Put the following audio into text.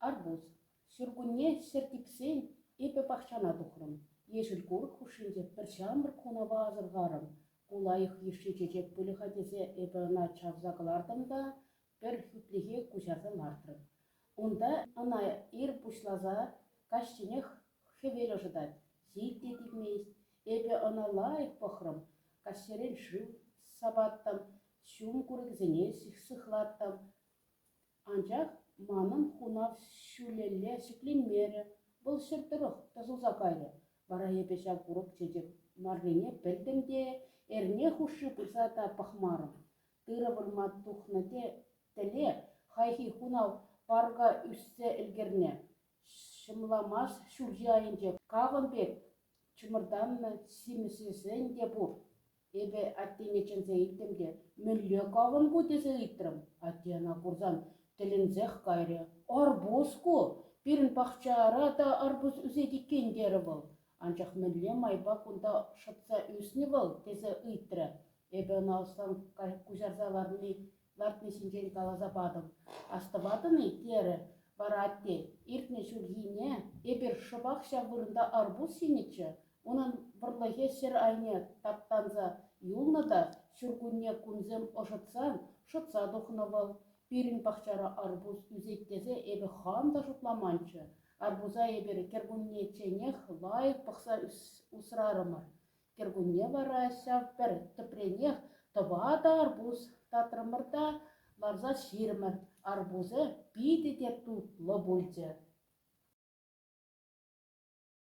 Арбуз. Ҫуркунне ҫӗр типсен эпӗ пахчана тухрӑм. Ешӗл курӑк хушшинче пӗр ҫамрӑк хунава асӑрхарӑм. Ку лайӑх йышши чечек пулӗ-ха тесе эпӗ ӑна чавса кӑлартӑм та пӗр хӳтлӗхе куҫарса лартрӑм. Унта ӑна ир пуҫласа каҫченех хӗвел ӑшӑтать, ҫил те тивмест. Эпӗ ӑна лайӑх пӑхрӑм, каҫсерен шыв сапаттӑм, ҫум курӑкӗсене сыхлаттӑм. Анчах манӑн хунав ҫӳлелле ҫӗкленмерӗ, вӑл ҫӗр тӑрӑх тӑсӑлса кайрӗ. Вара эпӗ ҫав курӑк чечек маррине пӗлтӗм те эрне хушши пырса та пӑхмарӑм. Тырӑ вырма тухнӑ тӗле хайхи хунав парка ӳссе ӗлкӗрнӗ. Ҫӑмламас ҫулҫи айӗнче кавӑн пек чӑмӑртаннӑ симӗсӗсем те пур. Эпӗ аттене чӗнсе илтӗм те мӗнле кавӑн ку тесе ыйтрӑм. Атте ӑна курсан тӗлӗнсех кайрӗ. Арбуз ку! Пирӗн пахчара та арбуз ӳсет иккен, терӗ вӑл. Анчах мӗнле майпа кунта шӑтса ӳснӗ вӑл тесе ыйтрӗ. Эпӗ ӑна ӑсран куҫарса ларни лартни ҫинчен каласа патӑм. Астӑватӑн-и? терӗ вара атте. Иртнӗ ҫулхине эпир шӑпах ҫав вырӑнта арбуз ҫинӗччӗ. Унӑн вӑрлӑхӗ ҫӗр айне таптанса юлнӑ та ҫуркунне кунсем ӑшӑтсан шӑтса тухнӑ вӑл. Пирӗн пахчара арбуз ӳсет тесе эпӗ хам та шутламанччӗ. Арбуза эпир кӗркуннечченех лайӑх пӑхса усрарӑмӑр. Кӗркунне вара ҫав пӗр тӗпренех тӑватӑ арбуз татрӑмӑр та ларса ҫирӗмӗр. Арбузӗ питӗ те тутлӑ пулчӗ.